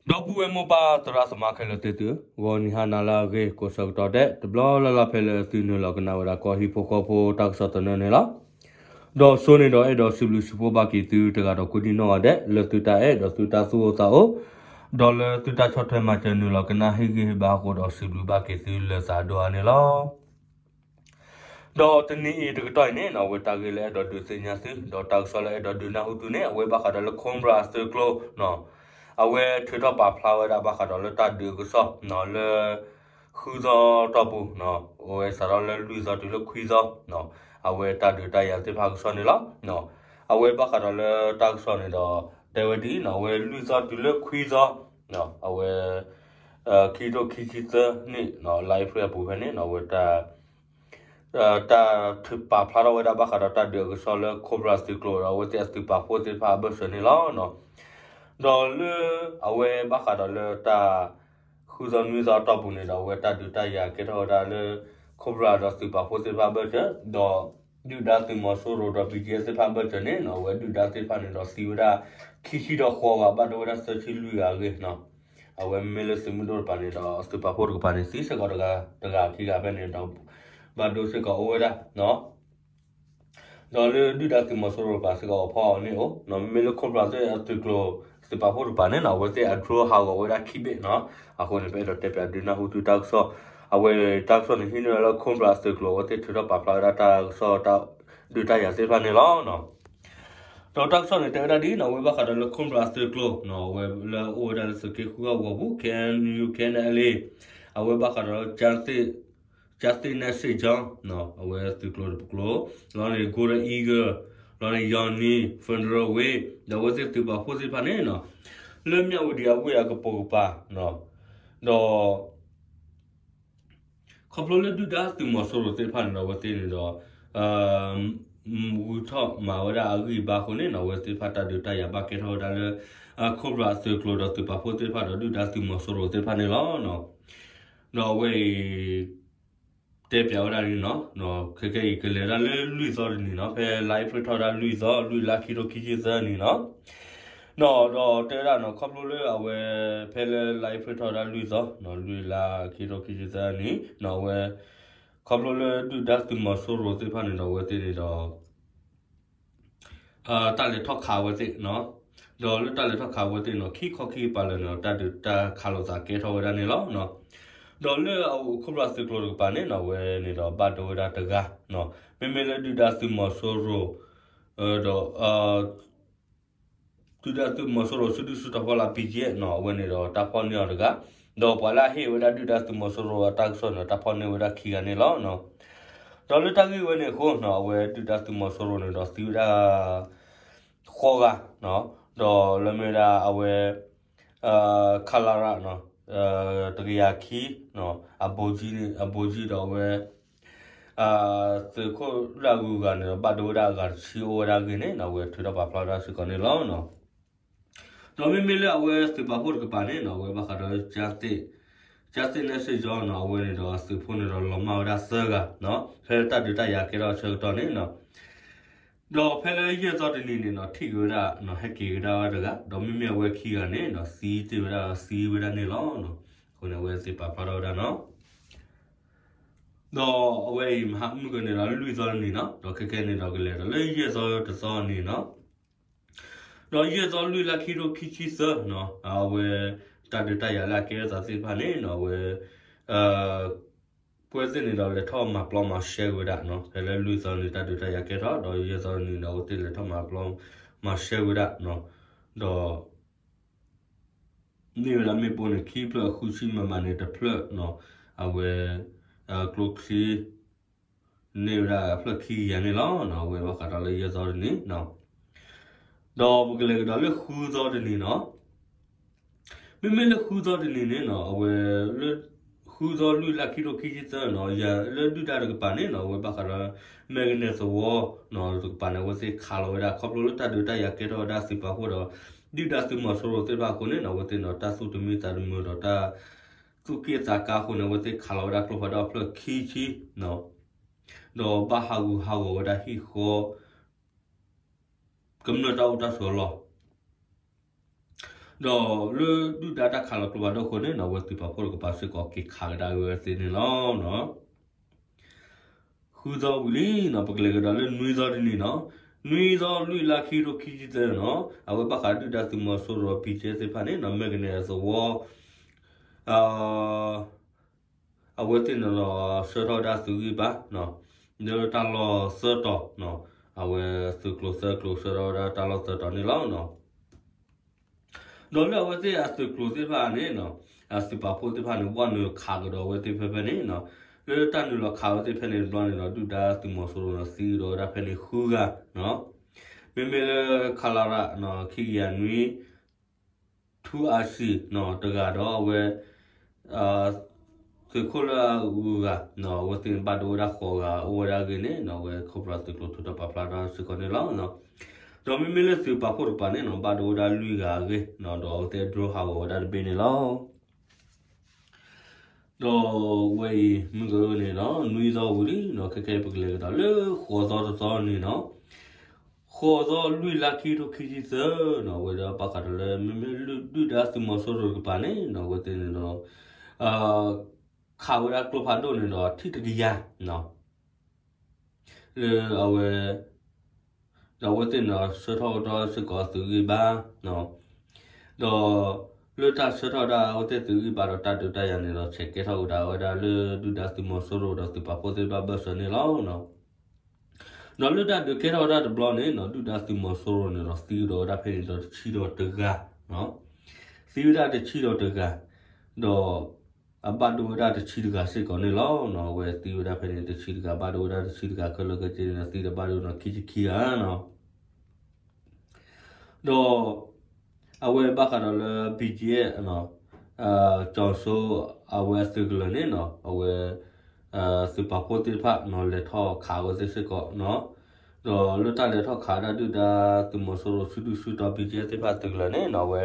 ဒီပုၢ်ဝဲၢ်မိၢ်ပၢ်သရၣ်သမါခဲလၢာ်သ့ၣ်သုဧၢ, ဂီၤနံၤဟါနၤလၢအဂ့ၤ ကိးဆၢကတီၢ်ဒဲး တဘျီလၢ်လၢ်ဖဲလၢသုနုာ်လီၤကနၣ်ဝဲဒၣ်ကီၢ်ဟံၣ်ဖိဃီဖိတၢ်ကစီၣ်သနၢၣ်န့ၣ်လီၤ. ဒီးစိန့ၣ်ဒီးအဲၣ်ဒိးစံးဘျုးစံးဖှိၣ်ဘၣ်က့ၤသုတဂၤဒီးကိးဒံၣ်နီၣ်ဂၤဒဲး လၢသုတၢ်အဲၣ်ဒီးသုတၢ်သူၣ်အိၣ်သးအိၣ်, ဒီးလၢသုတၢ်ဆီၣ်ထွဲမၤစၢၤနုာ်လီၤကနၣ်ဟ့ၣ်ဂံၢ်ဟ့ၣ်ဘါအဃိဒီးစံးဘျုးဘၣ်က့ၤသုလၢသးဒိၣ်အါန့ၣ်လီၤ. ဒီးတနံၤအံၤတကတီၢ်အံၤန့ၣ် အဝဲတၢ်ဂ့ၢ်လၢအဲၣ်ဒိးဒုးသ့ၣ်ညါသု ဒီးတၢ်ကစီၣ်လၢအဲၣ်ဒိးဒုးနၢ်ဟူသုန့ၣ် အဝဲဘၣ်ဃးဒီးလၢ Cobra အသုးကျိၤ အဝဲထုးထီၣ်ပာ်ဖျါဝဲဒၣ်ဘၣ်ဃးဒီးလၢတၢ်ဒုးအကစီၣ် လၢ ဃုသီတီၢ်ပူၤ အဝဲစးထီၣ်လၢလွံၢ်သီတုၤလၢခွံသီ အဝဲတၢ်ဒုးတၢ်ယၤသ့ၣ်တဖၣ်အကစီၣ်န့ၣ်လီၤ. အဝဲဘၣ်ဃးဒီးလၢတၢ်ကစီၣ်န့ၣ်ဒီး တဲဝဲဒ်အံၤ အဝဲလွံၢ်သီတုၤလၢခွံသီ အဝဲ ခံကထိခံဆံသၢနံၣ် လါအ့ဖြ့ၣ်အပူၤဖဲန့ၣ် အဝဲ တၢ်ထုးပာ်ဖျါထီၣ်ဝဲဒၣ်ဘၣ်ဃးဒီးတၢ်ဒုးအကစီၣ်လၢ Cobra သုးကျိၤဒီးအဝဲသ့ၣ်အသုးပာ်ဖှိၣ်သ့ၣ်တဖၣ်အဘၢၣ်စၢၤန့ၣ်လီၤ. ဒီးလၢအဝဲဘၣ်ဃးဒီးလၢတၢ် ဃုသီနွံသီအတီၢ်ပူၤန့ၣ်ဒီး အဝဲတၢ်ဒုးတၢ်ယၤကဲထီၣ်ဝဲဒၣ်လၢ Cobra ဒီးသုးပာ်ဖှိၣ်သ့ၣ်တဖၣ်အဘၢၣ်စၢၤ ဒီးဒုၣ်ဒါသုးမီၤစိရိၤဒီး BGF သ့ၣ်တဖၣ်အဘၢၣ်စၢၤန့ၣ် အဝဲဒုၣ်ဒါသ့ၣ်တဖၣ်န့ၣ်ဒီးသံဝဲဒၣ် ခံဆံဒီးဃိးဂၤ ဘၣ်ဒိဝဲဒၣ်သၢဆံလွံၢ်ဂၤအဂ့ၢ် အဝဲမ့မ့ၢ်လၢသုးမုၢ်ဒိၣ်တကပၤန့ၣ်ဒီး သုးပာ်ဖှိၣ်တကပၤန့ၣ် သံစ့ၢ်ကီးတဂၤခံဂၤဖဲန့ၣ်ဒီး ဘၣ်ဒိစ့ၢ်ကီးအိၣ်ဝဲဒၣ် ဒီးလၢဒုၣ်ဒါသုးမီၤစိရိၤတကပၤစ့ၢ်ကီးအဖီအီၤန့ၣ်အိၣ် မ့မ့ၢ်လၢ Cobra သ့ၣ်အသုးကျိၤ သုးပာ်ဖှိၣ်တကပၤန့ၣ် အဝဲသ့ၣ်အ drone ဟးဂီၤဝဲဒၣ်ခံဘ့ၣ်နီၤ. အဃိန့ၣ် ပအဲၣ်ဒိးတဲပၠးဒုးနၢ်ဟူသုတၢ်ကစီၣ် အဝဲတၢ်ကစီၣ်န့ၣ် ဟံးန့ၢ်ဝဲလၢ Cobra အသုးကျိၤ အဝဲသ့ၣ်ထုးထီၣ်ပာ်ဖျါဝဲဒၣ်တၢ်ကစီၣ်တၢ်ဒုးတၢ်ယၤသ့ၣ်တဖၣ်န့ၣ်လီၤ. ဒီးတၢ်ကစီၣ်န့ၣ် တဲဝဲဒၣ်ဒ်နီၤ အဝဲဘၣ်ဃးဒီးလၢ Cobra အသုးကျိၤ အဝဲလၢအိၣ်ဝဲဒၣ်လၢသုးက့ဃုဂီၢ်ဂီၤပူၤ KNU KNLA အဝဲဘၣ်ဃးဒီးလၢ ကၠၢ်သ့ၣ်နဲၣ်စ့ၣ်ကၠီ အဝဲသုးကျိၤတကျိၤ လီၤန့ၣ် Golden Eagle လီၤန့ၣ် ယီၤနံၤ Federal Way ဒီးအဝဲသ့ၣ်သုးပာ်ဖှိၣ်သ့ၣ်တဖၣ်န့ၣ်နီၤ လၢမၠးဝတံၤအဝ့ၢ်အကပိာ်ကပၤ ဒီး ခီဖျိလၢဒုၣ်ဒါသုးမီၤစိရိၤသ့ၣ်တဖၣ်န့ၣ်ဒီး အဝဲသ့ၣ်န့ၣ်ဒီး ဂုၤထီၣ်မၤဝဲဒၣ်အဂံၢ်အဘါအဃိန့ၣ်နီၤ အဝဲသ့ၣ်တဖၣ်တၢ်ဒုးတၢ်ယၤဘၣ်ကဲထီၣ်ဝဲဒၣ်လၢ Cobra အသုးကျိၤဒီးသုးပာ်ဖှိၣ်သ့ၣ်တဖၣ်ဒီးဒုၣ်ဒါသုးမီၤစိရိၤသ့ၣ်တဖၣ်န့ၣ်လီၤ. ဒီးအဝဲအံၤ တဲပၠးဝဲဒၣ်န့ၣ်နီၤ ခဲကဲအံၤကလဲၤဒၣ်လၢလွံၢ်သီတနံၤနီၤ ဖဲလါအ့ဖြ့ၣ်ထီၣ်ဝဲဒၣ်လွံၢ်သီ လွံၢ်လါခံထိခံဆံသၢနံၣ်နီၤ ဒီးတဲဝဲဒၣ်နီၤ ခီဖျိလၢအဝဲ ဖဲလၢလါအ့ဖြ့ၣ်ထီၣ်ဝဲဒၣ်လွံၢ်သီ လွံၢ်လါခံထိခံဆံသၢနံၣ်နီၤ အဝဲ ခီဖျိလၢဒုၣ်ဒါသုးမီၤစိရိၤသ့ၣ်တဖၣ်န့ၣ်ဒီး အဝဲသ့ၣ်န့ၣ်ဒီး တၢ်လဲၤထီၣ်ခးအဝဲသ့ၣ်နီၤ ဒီးလၢတၢ်လဲၤထီၣ်ခးအဝဲသ့ၣ်နီၤ ခံခီခံကပၤလၢာ်န့ၣ် တၢ်ဒုးတၢ်ခးလိာ်သးကဲထီၣ်ဝဲဒၣ်န့ၣ်လီၤ. ဒီးလၢအအိၣ် Cobra သုးကျိၤတကပၤန့ၣ်နီၤ အဝဲန့ၣ်ဒီးဘၣ်ဒိဝဲဒၣ်တဂၤ မ့မ့ၢ်လၢဒုၣ်ဒါသုးမီၤစိရိၤ ဒီး ဒုၣ်ဒါသုးမီၤစိရိၤစုဒုၣ်စုတီၤဖီလာ် BGF နီၤ အဝဲန့ၣ်ဒီးတၢ်ဖီၣ်န့ၢ်အီၤတဂၤ ဒီးပှၤလၢအဟ့ၣ်ဝဲဒၣ်ဒုၣ်ဒါသုးမီၤစိရိၤအတၢ်ကစီၣ်န့ၣ် တၢ်ဖီၣ်န့ၢ်ဝဲဒၣ်ခံဂၤန့ၣ်လီၤ. ဒီးလၢတၢ်ဂ့ၢ်ဝဲန့ၣ်အဃိနီၤ အဝဲဒုၣ်ဒါသုးမီၤစိရိၤန့ၣ်ဒီးသံဝဲဒၣ် ဃိးဂၤ ဒီးလၢမ့ၢ်ဝဲဒၣ်အဝဲ ခလရ တကယၤခံ အဘိ အဘိကၠံဒီးအဝဲ သုးခိၣ်ဒၣ်ဂုၤဂၤန့ၣ်ဒီး ဘၣ်ဒိဝဲဒၣ်အဂၤတဆံအိၣ်ဝဲဒၣ်အဂ့ၢ်န့ၣ် အဝဲထုးထီၣ်ပာ်ဖျါဝဲဒၣ်စ့ၢ်ကီးန့ၣ်လီၤ. ဒီးမ့မ့ၢ်လၢအဝဲသုးပာ်ဖှိၣ်တကပၤန့ၣ်နီၤ အဝဲဘၣ်ဃးဒီး ကၠၢ်သ့ၣ်နဲၣ်စ့ၣ်ကၠီနီၤ အဝဲန့ၣ်ဒီးအသုးဖိန့ၣ်ဒီးလီၤမၢ်ဝဲဒၣ်သၢဂၤ ဖဲတၢ်ဒုးတၢ်ယၤကဲထီၣ်အဆၢကတီၢ်န့ၣ်နီၤ ဒီးဖဲလၢယဲၢ်သီတနံၤန့ၣ်နီၤ ထံၣ်က့ၤဝဲဒၣ် ဟဲက့ၤကဒါဝဲဒၣ်တဂၤ ဒီးမ့မ့ၢ်အဝဲခံဂၤန့ၣ်နီၤ သံတ့ၢ်ဝဲဒၣ်သံဝဲဒၣ်န့ၣ်လီၤ. အဃိန့ၣ် အဝဲသ့ၣ်ပာ်ဖျါထီၣ်ဝဲဒၣ်နီၤ ဒီးအဝဲအံၤမဟါမုၢ်ကန့ၣ်ဒီးလွံၢ်သီတနံၤနီၤ ဒီးခဲကဲန့ၣ်ဒီးကလဲၤဒီးလၢယဲၢ်သီတသီန့ၣ်နီၤ ဒီးယဲၢ်သီလွံၢ်လါခံထိခံဆံသၢနီၤ အဝဲ တၢ်ဒုးတၢ်ယၤလၢအကဲထီၣ်သးသ့ၣ်တဖၣ်န့ၣ်နီၤ အဝဲ ပဝဲသ့ၣ်န့ၣ်ဒီးလဲၤထီၣ်မၤပျီမၤရှဲဝဲဒၣ်နီၤ ဖဲလၢလွံၢ်သီန့ၣ် တၢ်ဒုးတၢ်ယၤကဲထီၣ် ဒီးယဲၢ်သီတနံၤဒီး အဝဲသ့ၣ်လဲၤထီၣ်မၤပျီမၤရှဲဝဲဒၣ်နီၤ ဒီး န့ၢ်ဝဲဒၣ်မ့ၣ်ပိၢ်န့ၣ် ခံဖျၢၣ် ဃုဆံ မမ န့ၣ် တဖျၢၣ်နီၤ အဝဲ ကျိချံ န့ၢ်ဝဲဒၣ်ဖျၢၣ်ခံကယၤန့ၣ်လီၤ. အဝဲဘၣ်ဃးဒီးလၢယဲၢ်သီတနံၤနီၤ ဒီးပကလဲၤကဒီးလၢဃုသီတနံၤနီၤ မ့မ့ၢ်လၢဃုသီတနံၤန့ၣ်နီၤ အဝဲ လၢ ဃုသီလွံၢ်လါခံထိခံဆံသၢနီၤ ယၤလၢဒုၣ်ဒါတကပၤန့ၣ်နီၤ အဝဲဘၣ်ဃးဒီး မဲၢ်ကနဲၣ်သဝီနီၤ တကပၤန့ၣ် အဝဲသ့ၣ်ခးလီၤဝဲဒၣ် ခီဖျိလၢတၢ်ဒုးတၢ်ယၤကဲထီၣ်ဝဲဒၣ်သုးပာ်ဖှိၣ်ဒီး ဒုၣ်ဒါသုးမီၤစိရိၤသ့ၣ်တဖၣ်အဃိန့ၣ်နီၤ အဝဲသ့ၣ်န့ၣ်ဒီး တၢ်သူၣ်တမံသးတမုာ်ဒီးတၢ် သူၣ်က့ၣ်သးကါအဃိန့ၣ် အဝဲသ့ၣ်ခးလီၤဝဲဒၣ်ကျိဖးဒိၣ်အဖျၢၣ်ခံဆံနီၤ ဒီးဘၣ်ဟးဂူာ်ဟးဂီၤဝဲဒၣ်ဟံၣ်ဃီ ကမျၢၢ်တၢ်အိၣ်တၢ်ဆိးအလီၢ် ဒီးလၢဒုၣ်ဒါတၢ်ခးလီၤကျိဖးဒိၣ်အဃိန့ၣ်နီၤ အဝဲသုးပာ်ဖှိၣ်တကပၤစ့ၢ်ကီးက့ၤခးကဒါက့ၤဝဲသ့န့ၣ်လီၤ. ဃုသီဝံၤလံနီၤ ပကလဲၤကဒီးလၢနွံသီတနံၤနီၤ, နွံသီလွံၢ်လါခံကထိခံဆံသၢနီၤ အဝဲဘၣ်ဃးဒုၣ်ဒါသုးမီၤစိရိၤ ဘံၣ်ကဲသ့ၣ်တဖၣ်န့ၣ်နီၤ မဲာ်ကနဲၣ်အသဝီ အဝဲသ့ၣ်န့ၣ်ဒီး ဆှၢထီၣ်ဝဲဒၣ်သုးဂံၢ်ဘါ လၢတၢ်လီၢ်သၢတီၤ, အဝဲသုးကျိၤသၢကျိၤဆှၢထီၣ်ဝဲဒၣ်တၢ်လီၢ်သၢတီၤန့ၣ်လီၤ. ဒီးလၢအဝဲသ့ၣ်အသုးကျိၤသ့ၣ်တဖၣ်န့ၣ်, အသုးပာ်ဖှိၣ်သ့ၣ်တဖၣ်န့ၣ် ဘၣ်နုာ်ခးကဒီးအဝဲသ့ၣ်ဖဲဖဲန့ၣ်, လၢတၢ်နုာ်လီၤခးဝဲသ့ၣ်ဖဲန့ၣ်တဘျီန့ၣ်ဒီး ဒုၣ်ဒါသုးမီၤစိရိၤန့ၣ် သံကဒီးဝဲဒၣ်ဖဲန့ၣ်ဃုဂၤ, မ့မ့ၢ်လၢ ခလရ ခံကယၤနွံ ထူအၤစံၣ် တဂၤဒီးအဝဲ သုးခိၣ်လၢအဂုၤအဂၤ အဝဲသ့ၣ်ဘၣ်ဒိဝဲဒၣ်ဃိးဂၤ အိၣ်ဝဲဒၣ်အဂ့ၢ်န့ၣ် အဝဲ Cobra သုးကျိၤထုးထီၣ်ပာ်ဖျါထီၣ်စ့ၢ်ကီးန့ၣ်လီၤ. ဒီးမ့မ့ၢ်လၢသုးပာ်ဖှိၣ်တကပၤန့ၣ်နီၤ ဘၣ်ဒိဝဲဒၣ်လွံၢ်ဂၤအဂ့ၢ်ဒီး အဝဲသ့ၣ် drone ဟးဂီၤဝဲဒၣ်တဘ့ၣ်န့ၣ်လီၤ. ဒီးဝဲအံၤ မုၢ်ကန့ၣ်ဒီး နွံသီဝံၤလံနီၤ ခဲကဲပကလဲၤကဒီးလၢ ဃိးသီတသီန့ၣ်နီၤ, ဃိးသီလွံၢ်လါခံကထိခံဆံသၢနီၤ အဝဲဒၣ်ဘၣ်ဃးဒီးလၢ မ့မ့ၢ်ဒုၣ်ဒါသုးမီၤစိရိၤတကပၤန့ၣ်နီၤ အဝဲသ့ၣ်န့ၣ်ဒီး ခးဝဲဒၣ်ကျိဖးဒိၣ်န့ၣ်ဒီး ထံၣ်တကယၤ လၢအဝဲ ဒီးအဝဲသ့ၣ်န့ၣ်ဒီး ဆှၢထီၣ်ဝဲဒၣ်စ့ၢ်ကီးသုးဂံၢ်ဘါ, ဒီးလၢတၢ်ဆှၢထီၣ်ဝဲဒၣ်အဝဲသ့ၣ်သုးဂံၢ်ဘါဒီးတၢ်ဒုးတၢ်ယၤန့ၣ်ဒီး ဆဲးကဲထီၣ်ကဒါဝဲဒၣ်လၢဒုၣ်ဒါသုးမီၤစိရိၤဒီးသုးပာ်ဖှိၣ်သ့ၣ်တဖၣ်ဘၢၣ်စၢၤန့ၣ်လီၤ. ဒီးလၢတၢ်ဒုးကဲထီၣ်ဝဲဒၣ်တဘျီန့ၣ်နီၤ ဒုၣ်ဒါသုးမီၤစိရိၤန့ၣ်ဒီး သံကဒီးဝဲဒၣ်ဖဲန့ၣ်ဒီးတဆံဒီးတဂၤ, သံဝဲဒၣ်တဆံဒီးတဂၤ, ဒီး အဘၣ်ဒိဝဲဒၣ်တဆံတဂၤစ့ၢ်ကီးန့ၣ်လီၤ. အဝဲသံဝဲဒၣ်ဖဲန့ၣ်တဆံတဂၤ ဘၣ်ဒိဝဲဒၣ်တဆံတဂၤ ခဲလၢာ်ခဲဆ့န့ၣ်ဒီး သံဒီးဘၣ်ဒိန့ၣ်ခံဆံခံဂၤနီၤ. ဒီး အဝဲဘၣ်ဃးဒီးလၢ ဘံၣ်ကၠံၣ်အဲၣ် ကၠီၤစိ အဝဲအသုးကလၢၤန့ၣ်နီၤ အဝဲ သုးပာ်ဖှိၣ်သ့ၣ်တဖၣ်နီၤ လဲၤထီၣ်ခးအဝဲသ့ၣ်စ့ၢ်ကီးနီၤ, ဒီးလၢတၢ်လဲၤထီၣ်ခးဒၣ်ဒုၣ်ဒါသုးမီၤစိရိၤဆူဒုၣ်ဆူတီၤ ဘံၣ်ကၠံၣ်အဲၣ်သ့ၣ်တဖၣ်အသုးကလၢၤန့ၣ်နီၤ အဝဲ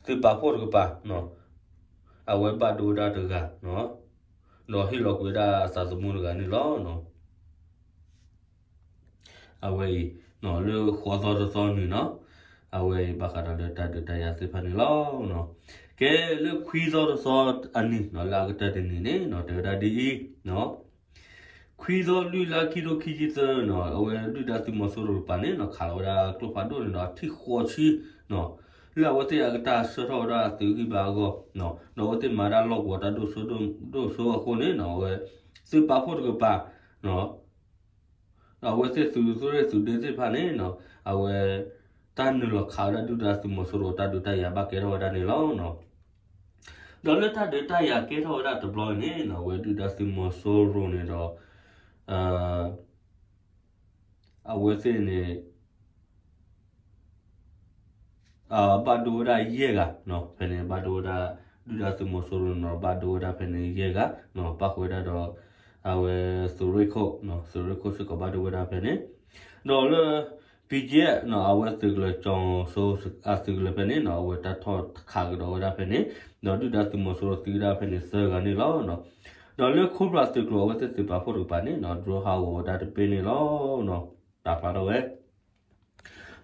သုးပာ်ဖှိၣ်တကပၤ အဝဲဘၣ်ဒိဝဲဒၣ်တဂၤ ဒီးဟ့ၣ်လီၤကွံာ်ဝဲဒၣ်အသးသမူတဂၤန့ၣ်လီၤ. အဝဲအံၤ လၢဃိးသီတသီနုၤနီၤ, အဝဲအံၤဘၣ်ဃးဒီးလၢတၢ်ဒုးတၢ်ယၤသ့ၣ်တဖၣ်န့ၣ်လီၤ. ကဲလၢခွံသီတသီအနံၤနီၤ လၢအကတၢၢ်တနံၤန့ၣ်နီၤ တဲဝဲဒၣ်ဒ်အံၤ, ခွံသီလွံၢ်လါခံကထိခံဆံသၢနီၤ အဝဲဒုၣ်ဒါသုးမီၤစိရိၤတကပၤန့ၣ်နီၤ ခးလီၤဝဲဒၣ်ကျိဖးဒိၣ်န့ၣ်ဒီး ထံၣ်ဃိးဆံ လၢအဝဲသ့ၣ်အကတၢၢ်ဆှၢထီၣ်ဝဲဒၣ်သုးဂံၢ်ဘါအဂီၢ်, ဒီးအဝဲသ့ၣ်မၤဒၣ်လီၢ်ကဝီၤတၢ်ဒိၣ်စိဒိၣ်စိအဃိန့ၣ်နီၤ အဝဲ သုးပာ်ဖှိၣ်တကပၤ အဝဲသ့ၣ်သုးရ့ၣ်သုးဒ့သ့ၣ်တဖၣ်န့ၣ်နီၤ အဝဲ တၢ်နုာ်လီၤခးဝဲဒၣ်ဒုၣ်ဒါသုးမီၤစိရိၤတၢ်ဒုးတၢ်ယၤဘၣ်ကဲထီၣ်ဝဲဒၣ်န့ၣ်လီၤ. ဒီးလၢတၢ်ဒုးတၢ်ယၤကဲထီၣ်ဝဲဒၣ်တဘျီန့ၣ်နီၤ အဝဲဒုၣ်ဒါသုးမီၤစိရိၤန့ၣ်ဒီး အဝဲသ့ၣ်န့ၣ် ဘၣ်ဒိဝဲဒၣ်ယဲၢ်ဂၤ, ဖဲန့ၣ်ဘၣ်ဒိဝဲဒၣ် ဒုၣ်ဒါသုးမီၤစိရိၤန့ၣ်ဒီး ဘၣ်ဒိဝဲဒၣ်ဖဲန့ၣ်ယဲၢ်ဂၤ, ပၣ်ဃုာ်ဝဲဒၣ်ဒီး အဝဲသုးရ့ၣ်ခိၣ်, သုးရ့ၣ်ခိၣ်စ့ၢ်ကီးဘၣ်ဒိဝဲဒၣ်ဖဲန့ၣ်, ဒီးလၢ ဘံၣ်ကၠံၣ်အဲၣ် အဝဲသုးကလၢၤ ကၠီၤစိ အသုးကလၢၤဖဲန့ၣ်နီၤ အဝဲတၢ်ထီၣ်ခးကဒီးဝဲဒၣ်ဖဲန့ၣ်, ဒီးဒုၣ်ဒါသုးမီၤစိရိၤသံဝဲဒၣ်ဖဲန့ၣ်သၢဂၤန့ၣ်လီၤ. ဒီးလၢခိၣ်ဖျၢၣ်သုးကျိၤအဝဲသ့ၣ်သုးပာ်ဖှိၣ်တကပၤန့ၣ်နီၤ drone ဟးဂီၤဝဲဒၣ်တဘ့ၣ်န့ၣ်လီၤ. တၢ်ဖျါထီၣ်ဝဲ ဒီးလၢ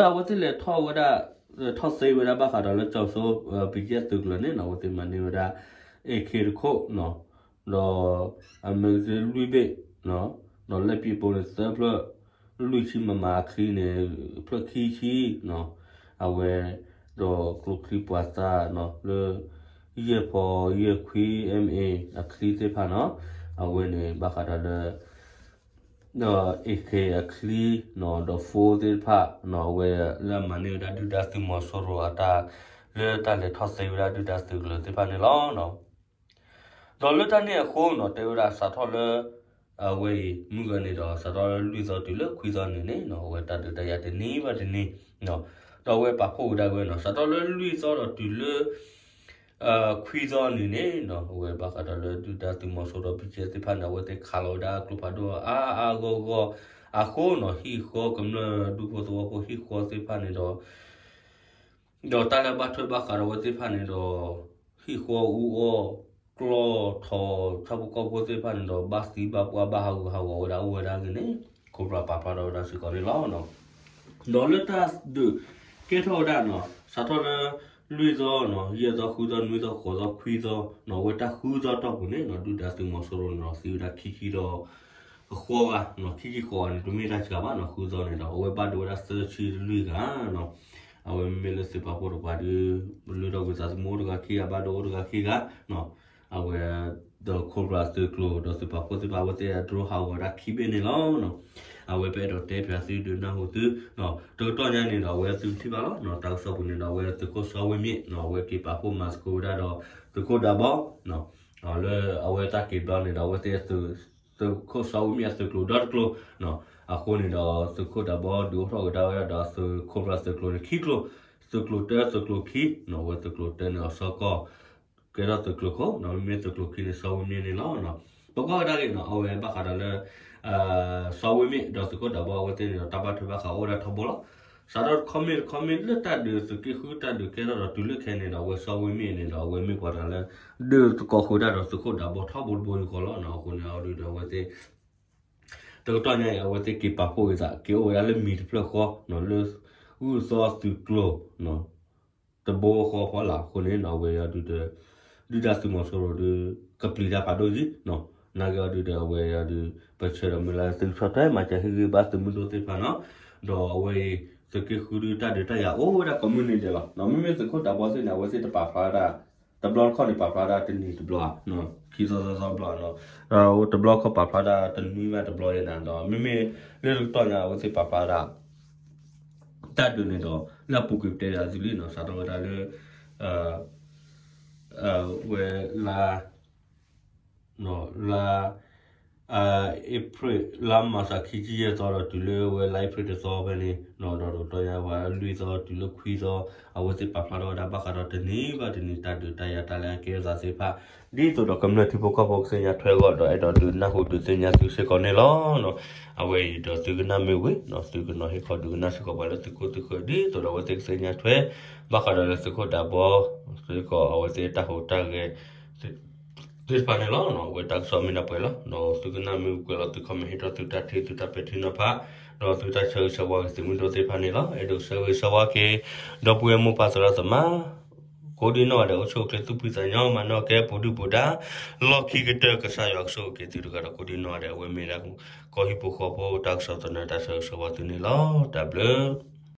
အဝဲသ့ၣ်လဲၤထီၣ်ဝဲဒၣ်, ထီၣ်သ့ဝဲဒၣ်ဘၣ်ဃးဒီးလၢကၠီၤစိ ဘံၣ်ကၠံၣ်အဲၣ်သုးကလၢၤန့ၣ်နီၤ အဝဲသ့ၣ်မၤန့ၢ်ဝဲဒၣ် AK တခိၣ်, ဒီး အမဲာ်ကစ့လွံၢ်ဘ့ၣ်, ဒီးလၢပံးပိန့ၣ်သၢဖျၢၣ်, လွံၢ်ဆံ MM အချံန့ၣ် ဖျၢၣ်ခံဆံ, အဝဲ ဒီးကျိချံပှၤသးလၢ ယဲၢ်ဖီယဲၢ်ခွံ MA အချံသ့ၣ်တဖၣ်နီၤ, အဝဲန့ၣ်ဘၣ်ဃးဒီးလၢ ဒီး AK အချံ, ဒီး phone သ့ၣ်တဖၣ်နီၤ အဝဲလၢအမၤန့ၢ်ဝဲဒၣ်ဒုၣ်ဒါသုးမီၤစိရိၤအတၢ် လၢတၢ်လဲၤထီၣ်သ့ဝဲဒၣ်ဒုၣ်ဒါသုးကလၢၤသ့ၣ်တဖၣ်န့ၣ်လီၤ. ဒီးလၢတၢ်န့ၣ်အဃိနီၤ တဲဝဲဒၣ်စးထီၣ်လၢ အဝဲအံၤ မုၢ်ဂီၤန့ၣ်ဒီး စးထီၣ်လၢလွံၢ်သီတုၤလၢခွံသီနံၤန့ၣ်နီၤ အဝဲတၢ်ဒုးတၢ်ယၤတနံၤဘၣ်တနံၤ, ဒီးအဝဲပာ်ဖှိၣ်ဝဲဒၣ်ဝဲနီၤ စးထီၣ်လၢလွံၢ်သီဒီးတုၤလၢ ခွံသီနံၤန့ၣ်နီၤ အဝဲဘၣ်ဃးဒီးလၢဒုၣ်ဒါသုးမီၤစိရိၤ ဘံၣ်ကၠံၣ်အဲၣ်သ့ၣ်တဖၣ်န့ၣ် အဝဲသ့ၣ်ခးလီၤဝဲဒၣ်ကျိဖးဒိၣ်အါအါဂီၢ်ဂီၢ်အဃိနီၤ ဟံၣ်ဃီကမျၢၢ်ဒူဖိသဝီဖိဟံၣ်ဃီသ့ၣ်တဖၣ်န့ၣ်ဒီး ဒီးတၢ်လၢဘၣ်ထွဲဘၣ်ဃးဒီးအဝဲသ့ၣ်တဖၣ်န့ၣ်ဒီး ဟံၣ်ဃီအူအီၣ် ကျီၢ်ထီၣ် ဆၣ်ဖိကီၢ်ဖိသ့ၣ်တဖၣ်န့ၣ်ဒီး ဘၣ်သံဘၣ်ပှၢ်ဘၣ်ဟးဂူာ်ဟးဂီၤဝဲဒၣ်အိၣ်ဝဲဒၣ်အဂ့ၢ်န့ၣ် ခိၣ်ဖျၢၣ်ပာ်ဖျါထီၣ်ဝဲဒၣ်စ့ၢ်ကီးန့ၣ်လီၤ. ဒီးလၢတၢ်ဒုးကဲထီၣ်ဝဲဒၣ်နီၤ စးထီၣ်လၢ လွံၢ်သီနီၤ ယဲၢ်သီ ဃုသီ နွံသီ ဃိးသီ ခွံသီနီၤ အဝဲတၢ်ဃုသီတီၢ်ပူၤန့ၣ်နီၤ ဒုၣ်ဒါသုးမီၤစိရိၤန့ၣ်ဒီး သံဝဲဒၣ်ခံဆံဒီး ဃိးဂၤနီၤ ခံဆံဃိးဂၤန့ၣ် တမ့ၢ်တၢ်စှၤဘၣ်နီၤ ဃုသီန့ၣ်ဒီး အဝဲဘၣ်ဒိဝဲဒၣ်သၢဆံလွံၢ်ဂၤနီၤ အဝဲမ့မ့ၢ်လၢသုးပာ်ဖှိၣ်တပှၤဒီး လၢဒီးဝံသးစူၤမိၢ်တဂၤခံဂၤ ဘၣ်ဒိအိၣ်တဂၤခံဂၤနီၤ အဝဲ ဒီး Cobra သုးကျိၤ ဒီးသုးပာ်ဖှိၣ်သ့ၣ်တဖၣ် အဝဲသ့ၣ်အdroneဟးဂီၤဒၣ်ခံဘ့ၣ်န့ၣ်လီၤ. အဝဲပအဲၣ်ဒိးတဲဖျါသုဒုးနၢ်ဟူသု တကတီၢ်ညါန့ၣ်ဒီး အဝဲသုထံၣ်ဘၣ်လီၤ တၢ်ကစီၣ်ပူၤန့ၣ်ဒီး အဝဲသုးခိၣ်စီဝ့ၢ်မ့ၣ် အဝဲက့ၤပာ်ဖှိၣ်မၤသကိးဝဲဒၣ်ဒီး သုးခိၣ်ဒးဘီ လၢအဝဲတၢ်က့ၤဘျီန့ၣ်ဒီး အဝဲသ့ၣ် သုးခိၣ်စီဝ့ၢ်မ့ၣ်အသုးကျိၤဒီတကျိၤ အဃိန့ၣ်ဒီး သုးခိၣ်ဒးဘီဒုးအိၣ်ထီၣ်ကဒါဝဲဒၣ်ဒီးသုး Cobra သုးကျိၤန့ၣ် ခံကျိၤ သုးကျိၤတၢ သုးကျိၤခံ အဝဲသုးကျိၤတၢန့ၣ်အစီကီၢ် ကဲထီၣ်သုးကျိၤခိၣ် မ့မ့ၢ်သုးကျိၤခံန့ၣ် စီဝ့ၢ်မ့ၣ်န့ၣ်လီၤ. ပကွၢ်ကဒါက့ၤနီၤ အဝဲဘၣ်ဃးဒီးလၢ စီဝ့ၢ်မ့ၣ်ဒီးသုးခိၣ်ဒးဘီအဝဲသ့ၣ်န့ၣ်ဒီး တၢ်ဘၣ်ထွဲဘၣ်ဃးအိၣ်ဝဲဒၣ်ထီဘိလီၤ. စးထီၣ်တခီမ့ၢ်တခီမ့ၢ် လၢတၢ်ဒုးသုးက့ဃုတၢ်ဒုးကဲထီၣ်ဒီးတုၤလၢခဲန့ၣ်ဒီး အဝဲစီဝ့ၢ်မ့ၣ်န့ၣ်ဒီး အဝဲမ့ၢ်ပှၤတဂၤလၢ ဒုးသကိးဃုာ်တၢ်ဒီးသုးခိၣ်ဒးဘီထီဘိတဘိယူၢ်ဃီလီၤ. အဃိန့ၣ်အီၤဒုးဒီးအဝဲသ့ၣ် တကတီၢ်ညါအံၤ အဝဲသ့ၣ်က့ၤပာ်ဖှိၣ်က့ၤသး က့ၤအိၣ်ဝဲဒၣ်လၢမံၤတဖျၢၣ်ဃီ လၢ ဂုၢ်သီသုးကျိၤ တဘိဃီဖီလာ်အဃိန့ၣ်နီၤ အဝဲအီၤဒုးဒီး ဒုၣ်ဒါသုးမီၤစိရိၤဒီး ကပျံၤတၢ်ဖးဒိၣ်ယံၤနီၤ နာ်က့အီၤဒုးဒီး အဝဲအီၤဒုး ပဆၢဒီးမုၢ်လၢ်သုးဆီၣ်ထွဲမၤစၢၤဟ့ၣ်ဂံၢ်ဘါသုးမုၢ်ဒိၣ်သ့ၣ်တဖၣ်နီၤ ဒီးအဝဲအံၤ သုးက့ဃုဒုးတၢ်ဒုးတၢ်ယၤအိၣ်ဝဲဒၣ်ကိးမုၢ်နံၤဒဲးလီၤ. မ့မ့ၢ်သုးခိၣ်ဒးဘီသ့ၣ်န့ၣ် အဝဲသ့ၣ်တပာ်ဖျါဝဲဒၣ် တဘျီတခီၣ်န့ၣ် ပာ်ဖျါဝဲဒၣ်တနံၤတဘျီဧါ ခံသီသီသီဘျီနီၤ ဒီးတဘျီခီၣ်ပာ်ဖျါဒၣ်တနွံဘၣ်တဘျီယဲနီၤ ဒီးမ့မ့ၢ်လၢတကတီၢ်ညါ အဝဲသ့ၣ်ပာ်ဖျါဒၣ် တၢ်ဒုးန့ၣ်ဒီး လၢအပူၤကွံာ်ပတဲဒၣ်သုလံနီၤ စးထီၣ်ဝဲဒၣ်လၢ ဝဲလါ လါ April လါမၤစးခံဆံယဲၢ်သီဒီးတုၤလၢဝဲလါ April တသီဖဲန့ၣ်နီၤ ဒီးတကတီၢ်ညါပှၤလွံၢ်သီတုၤလၢခွံသီ အဝဲသ့ၣ်ပာ်ဖျါထီၣ်ဝဲဒၣ်ဘၣ်ဃးဒီးတနံၤဘၣ်တနံၤတၢ်ဒုးတၢ်ယၤတၢ်လၢအကဲအသးသ့ၣ်တဖၣ် ဒ်သိးဒီးကမျၢၢ်ထံဖိကီၢ်ဖိကသ့ၣ်ညါထွဲအဂီၢ်ဒီးအဲၣ်ဒိးဒုးနၢ်ဟူဒုးသ့ၣ်ညါသုစ့ၢ်ကီးန့ၣ်လီၤ. အဝဲအံၤဒီးသုကနၣ်မ့ၢ်ဝံၤနီၤ သုကနီၤဟ့ၣ်ခီဒုးကနၣ်စ့ၢ်ကီးပှၤလၢသုခိၣ်သုဃၢၤ ဒ်သိးဒီးအဝဲသ့ၣ်ကသ့ၣ်ညါထွဲ ဘၣ်ဃးဒီးလၢသုးခိၣ်ဒးဘီ စ့ၢ်ကီးအဝဲသ့ၣ်တၢ်ဟူးတၢ်ဂဲၤ သ့ၣ်တဖၣ်န့ၣ်လီၤ. အဝဲတၢ်ကစီၣ်မ့ၢ်ဒၣ်ပှဲၤလီၤ. ဒီးသုကနၣ်မ့ၢ်ဝံၤကွဲးလီၤသု comment ဟ့ၣ်ထီၣ်သုတၢ်ထံၣ်သုတၢ်ပဲာ်ထံနီၤဖး ဒီးသုတၢ်ဆၢဂ့ၤဆၢဝါက့ၤသုးမုၢ်ဒိၣ်သ့ၣ်တဖၣ်န့ၣ်လီၤ. အဲၣ်ဒိးဆၢဂ့ၤဆၢဝါက့ၤ ဒီပုၢ်ဝဲၢ်မိၢ်ပၢ်သရၣ်သမါ ကိးဒံနီၢ်ဂၤဒဲး အိၣ်ဆူၣ်အိၣ်ချ့သူၣ်ဖှံသးညီ မၤနၢၤကဲပူၤဒုၣ်ပူၤဒါ လီၢ်ခံကတၢၢ် ကစၢ်ယွၤကဆိၣ်ဂ့ၤက့ၤသုတဂၤဒီး ကိးဒံနီၢ်ဂၤဒဲး အဝဲမ့ၢ်ဒၣ် ကီၢ်ဟံၣ်ဖိဃီဖိတၢ်ကစီၣ်သန့ တၢ်ဆၢဂ့ၤဆၢဝါသုန့ၣ်လီၤ. တၢ်ဘျုး